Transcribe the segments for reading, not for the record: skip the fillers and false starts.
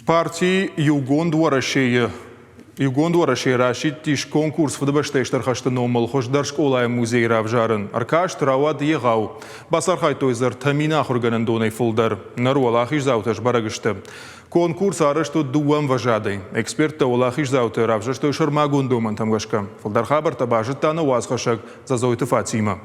Парти Иугонд Уӕрӕсе-йы Иугонд Уӕрӕсе расидтис конкурс Фыдыбӕстӕйы Стыр хӕсты номыл хуыздӕр скъолайы музей равзарын. Ӕркаст рауад егъау. Бацархайдтой дзы 3000 ахуыргӕнӕндонӕй фылдӕр. Ныр уӕлахиздзаутӕ сбӕрӕг сты. Конкурс арӕзт уыд дыууӕ ӕмвӕзадӕй. Эксперттӕ уӕлахиздзауты равзӕрстой сӕрмагонд домӕнтӕм гӕсгӕ. Фылдӕр хабӕрттӕ базыдта нӕ уацхӕссӕг Дзӕдзойты Фатимӕ.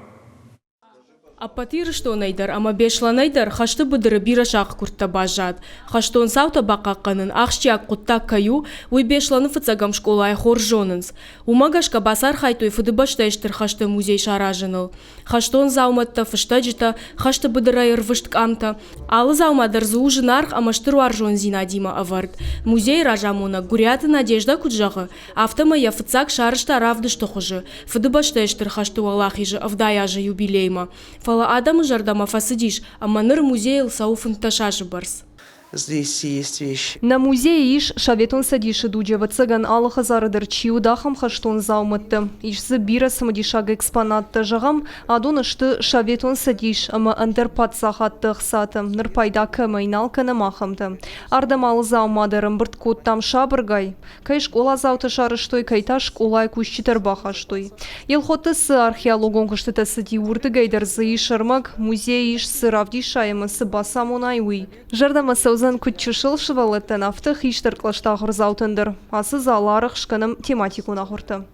Ӕппӕт Ирыстонӕй дӕр ӕмӕ Беслӕнӕй дӕр хӕсты быдыры бирӕ сахъгуырдтӕ баззад. Хӕстон цаутӕ бахъахъхъӕнын ахсджиаг хъуыддаг кӕй у, уый Беслӕны фыццӕгӕм скъолайы хорз зонынц. Уымӕ гӕсгӕ бацархайдтой Фыдыбӕстӕйы Стыр хӕсты музей саразыныл. Хӕстон дзаумӕттӕ, фыстӕджытӕ, хӕсты быдырӕй ӕрвыст къамтӕ. Алы дзаума дӕр дзы у зынаргъ ӕмӕ стыр уарзондзинадимӕ ӕвӕрд. Музейы разамонӕг Гуыриаты Надеждӕ куыд зӕгъы, афтӕмӕй йӕ фыццаг сарӕзта равдысты хуызы, Фыдыбӕстӕйы Стыр хӕсты Уӕлахизы 70 азы юбилеймӕ. Фӕлӕ адӕмы зӕрдӕмӕ фӕцыдис, ӕмӕ ныр музейыл цӕуы 15 азы бӕрц. Здесь есть вещи. Нӕ музейы ис, Советон Цӕдисы дуджы, ӕвӕццӕгӕн, алы хӕдзары дӕр чи уыд, ахӕм хӕстон дзаумӕттӕ. Ис дзы бирӕ цымыдисаг экспонаттӕ. Зӕгъӕм, адон сты Советон Цӕдис ӕмӕ ӕндӕр паддзахадты ӕхцатӕ, ныр пайда кӕмӕй нал кӕнӕм, ахӕмтӕ. Ардӕм алы дзаума дӕр ӕмбырд кодтам сабыргай, Кӕй скъоладзаутӕ сарӕзтой, кӕй та скъолайы кусджытӕ ӕрбахастой. Елхотты цы археологон куыстытӕ цыди, уырдыгӕй дӕр дзы ис ӕрмӕг, музейы ис, цы равдисай ӕмӕ цы бацамонай, уый. Зӕрдӕмӕ цӕудзӕн куыд чысыл сывӕллӕттӕн, афтӕ хистӕр кълӕсты ахуырдзаутӕн дӕр. Ацы залы арӕх скӕнӕм тематикон ахуыртӕ.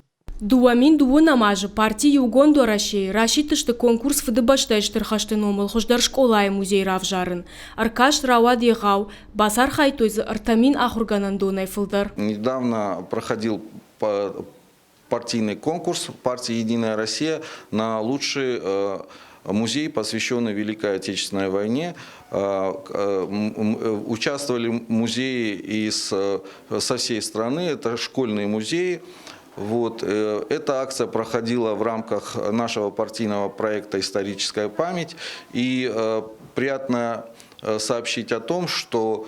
2002 азы парти Иугонд Уӕрӕсейы расидтысты конкурс Фыдыбӕстӕйы Стыр хӕсты номыл хуыздӕр скъолайы музей равзарын. Ӕркаст рауад егъау, бацархайдтой дзы 3000 ахуыргӕнӕндонӕй фылдӕр. Недавно проходил партийный конкурс партии «Единая Россия» на лучший музей, посвященный Великой Отечественной войне. Участвовали музеи из, со всей страны, это школьные музеи. Вот. Эта акция проходила в рамках нашего партийного проекта «Историческая память». И приятно сообщить о том, что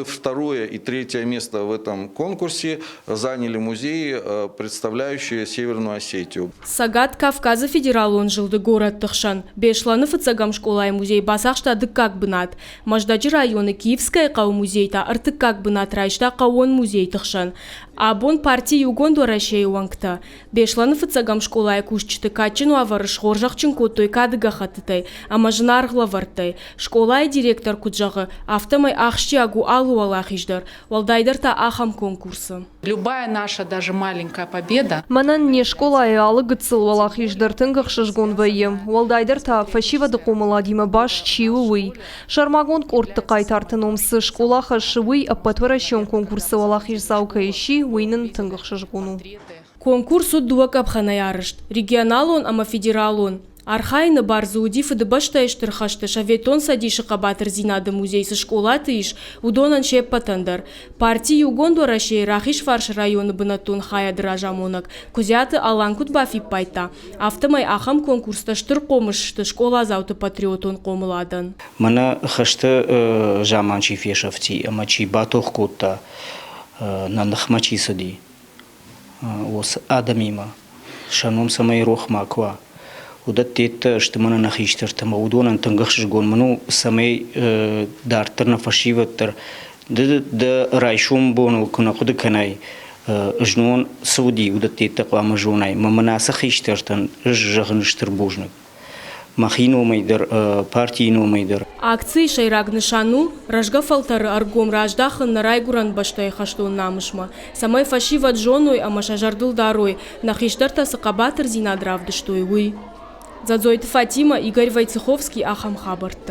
второе и третье место в этом конкурсе заняли музеи, представляющие Северную Осетию. Цӕгат Кавказы федералон зылды горӕтты хсӕн Беслӕны фыццӕгӕм скъолайы музей бацахста дыккаг бынат. Мӕздӕджы районы Киевскӕйы хъӕуы музей та ӕртыккаг бынат райста хъӕууон музейты хсӕн. Абон парти Иугонд Уӕрӕсейы уӕнгтӕ Беслӕны фыццӕгӕм скъолайы кусджыты кадджын уавӕры схорзӕхджын кодтой кады гӕххӕттытӕй ӕмӕ зынаргъ лӕвӕрттӕй. Скъолайы директор куыд зӕгъы, афтӕмӕй ахсджиаг у алы уӕлахиз дӕр, уӕлдайдӕр та ахӕм конкурсы. Любая наша даже маленькая победа. Мӕнӕн не скъолайы алы гыццыл уӕлахиз дӕр тынг ӕхсызгон вӕййы, уӕлдайдӕр та фӕсивӕды хъомыладимӕ баст чи у, уый. Сӕрмагонд къордты хъайтарты ном цы скъола хӕссы, уый ӕппӕтуӕрӕсеон конкурсы уӕлахиздзау кӕй сси, уый нын тынг ӕхсызгон у. Конкурс уыд дыууӕ къӕпхӕнӕй арӕзт – регионалон ӕмӕ федералон. Архайыны бар дзы уыди Фыдыбӕстӕйы Стыр хӕсты Советон Цӕдисы хъӕбатырдзинады музей цы скъолаты ис, уыдонӕн се ппӕтӕн дӕр. Парти Иугонд Уӕрӕсейы Рахизфарсы районы бынӕттон хайады разамонӕг Куыдзиаты Алан куыд бафиппайдта, афтӕмӕй ахӕм конкурстӕ стыр хъомыс сты скъоладзауты патриотон хъомыладӕн. Мӕнӕ хӕсты заман чи фесӕфти ӕмӕ чи батох кодта, нӕ ныхмӕ чи цыди, уыцы адӕмимӕ, сӕ ном цӕмӕй рох макуы уа, уыдӕттӕ сты мӕнӕ нӕ хистӕртӕ ӕмӕ уыдонӕн тынг ӕхсызгон мын у, цӕмӕй дарддӕр нӕ фӕсивӕд дӕр ды дӕ райсом боныл куы нӕ хъуыды кӕнай, знон цы уыди, уыдӕттӕ хъуамӕ зонай. Мӕ мын ацы хистӕртӕн ӕз зӕгъын стыр бузныг. Мӕхи номӕй дӕр, партийы номӕй дӕр. Акцийы сӕйраг нысан у рӕзгӕ фӕлтӕры ӕргом раздахын нӕ райгуырӕн бӕстӕйы хӕстон намысмӕ, цӕмӕй фӕсивӕд зоной ӕмӕ сӕ зӕрдыл дарой, нӕ хистӕртӕ цы хъӕбатырдзинад равдыстой, уый. Дзадзойты Фатимӕ, Игорь Войцеховский ахӕм хабӕрттӕ.